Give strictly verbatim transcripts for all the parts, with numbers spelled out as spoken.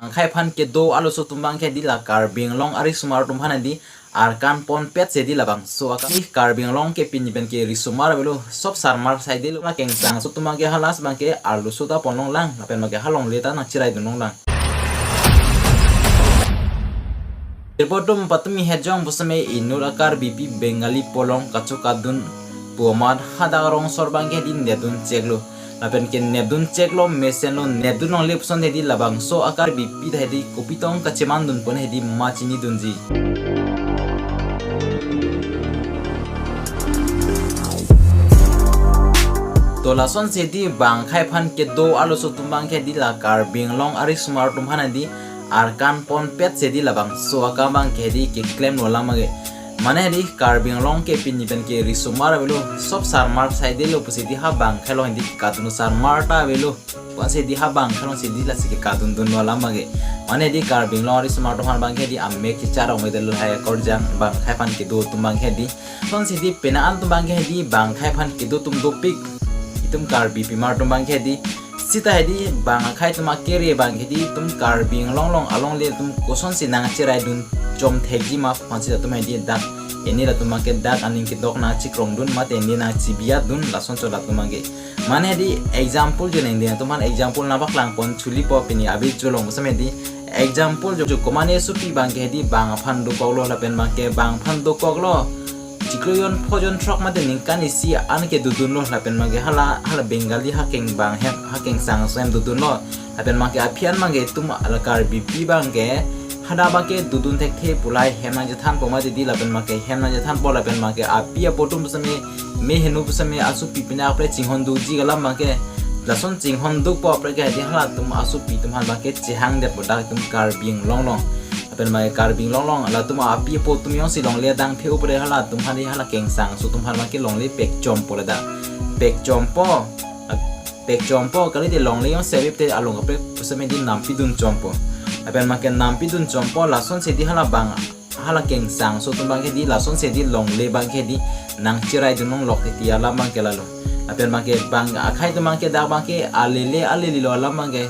Bang akhei aphan kedo arloso atum abangke hedi la Karbi Anglong arisomar atum aphan hedi arkan ponpet si hedi labangso akam. Karbi Anglong ke pini pen ke risomar avelo, sob sarmar saidelo. La Kengsangso atum abangke halas abangke arloso ta ponlonglang, lapen abangke halongle ta nangcheraidun longlang. Jirpo atum, patumi hejong pusitame inut a-Karbipi Bengali polong kachokadun pu amat hadak rong asor abangke hedi nepdun cheklo. Lapen ke nepdun cheklo, mesenlo, nepdun longle puson hedi labangso a-Karbipi ta hedi kopi tong kachemandun pon hedi ma chinidunji. To lasonsi hedi bang akhei aphan kedo arloso atum abangke hedi la Karbi Anglong arisomar atum aphan hedi arkan ponpet si hedi labangso akam abangke hedi keklemlo alam abangke. Mane hedi Karbi Anglong ke pini pen ke risomar avelo, sob sarmar saidelo pusi hedi ha bang akhei along hedi kekadun sarmar ta avelo. Pusi hedi ha bang akhei alongsi hedi lasi kekadundunlo alam abangke. Mane hedi Karbi Anglong arisomar atum aphan abangke hedi amek chechar ongvedetlo lahai akorjang bang akhei aphan kedo atum abangke hedi. Lasonsi hedi penang an atum abangke hedi bang akhei aphan kedo atum dopik. Itum Karbipimar atum abangke hedi. Sita hedi bang akhei atum akere abangke hedi itum Karbi Anglong along alongle atum kosonsi nangcheraidun chom thekji ma aphansi latum hedi dak, eni latum abangke dak aning kedok nangchikrongdun mate eni nangchibiatdun, lason chot latum abangke. Mane hedi example jo nangdeng atum aphan example nangpaklang pon chulipo, pini ave cholong pusitame hedi example jo, jo komane asopi abangke hedi bang aphan dokoklo lapen abangke bang aphan dokoklo. Chiklo jon pho jon throk mate ningkan isi an ke dodunlo lapen abangke hala, hala Bengali ha keng bang hem, ha Kengsangso hem dodunlo. Lapen abangke aphi an abangke itum la Karbipi abangke hadak abangke dodun thekthe pu lahai hem nangchethanpo mati di, lapen abangke hem nangchethanpo, lapen abangke api apo atum pusitame, me henu pusitame asopi pine apre chinghon doji alam abangke. Lason chinghon dokpo apre ke hedi halatum asopi atum aphan abangke chehangdetpo dak itum Karbi Anglong along. Lapen abangke Karbi Anglong along latum api apo atum jongsi longle dang phe-o pore halatum hadi hala Kengsangso atum aphan abangke longle pekchompo ladak. Pekchompo, pekchompo kalite longle jongsi avepte along kaprek pusitame hedi nampidun chompo. Lapen abangke nampidun chompo, lasonsi hedi hala bang, hala Kengsangso atum abangke hedi lasonsi hedi longle abangke hedi nangcheraidun longlok titi alam abangke lalo. Lapen abangke bang akhei atum abangke dak abangke alele alelelo alam abangke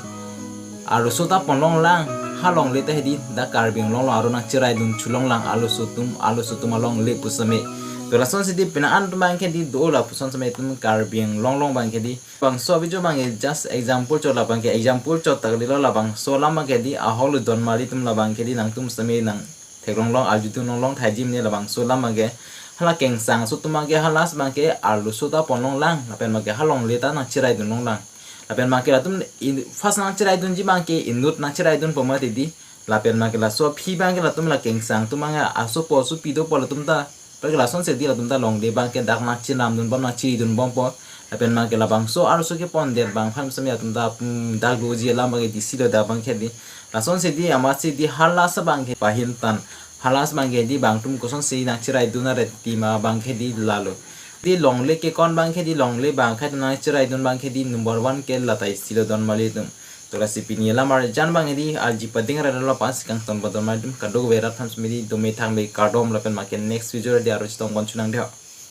arloso ta ponlonglang, halongle ta hedi dak Karbi Anglong along arlo nangcheraidun chulonglang arloso atum, arloso atum alongle pusitame. To lasonsi hedi penang an atum abangke hedi do lapuson sitame itum Karbi Anglong along abangke hedi. Labangso video abangke just example chot, labangke example chot ta kalilo, labangso alam abangke hedi ahok le donmarli atum labangke hedi nangtum sitame nangtheklonglong arjudun longlong thaiji mene labangso alam abangke. Hala Kengsangso atum abangke halas abangke arloso ta ponlonglang, lapen abangke halongle ta nangcheraidun longlang. Lapen abangke latum in, first nangcheraidunji abangke inut nangcheraidunpo mati di. Lapen abangke laso aphi abangke latum la Kengsang atum abangke asopo asopi dopo latum ta. Apre ke lasonsi hedi latum ta longle abangke dak nangchinamdunbom nangchiridunbompo. Lapen abangke labangso arloso kepondet abang aphan sitame latum ta, hmm, dak doji alam abangke disilo dak abangke hedi. Lasonsi hedi amatsi hedi halas abangke pahimtan. Halas abangke hedi bang atum kosonsi nangcheraidun aret tima abangke hedi lalo. Hedi longle kekon abangke hedi longle bang akhei atum nangcheraidun abangke hedi number one ke lata isilo donmarli atum. To lasi pini alam arjan abangke hedi arji pading ra lo, lasi kangton padon ma atum kadokave rat aphan sitame hedi dome thangme kardom, lapen abangke next video hedi arlo chetong pon chunang deo.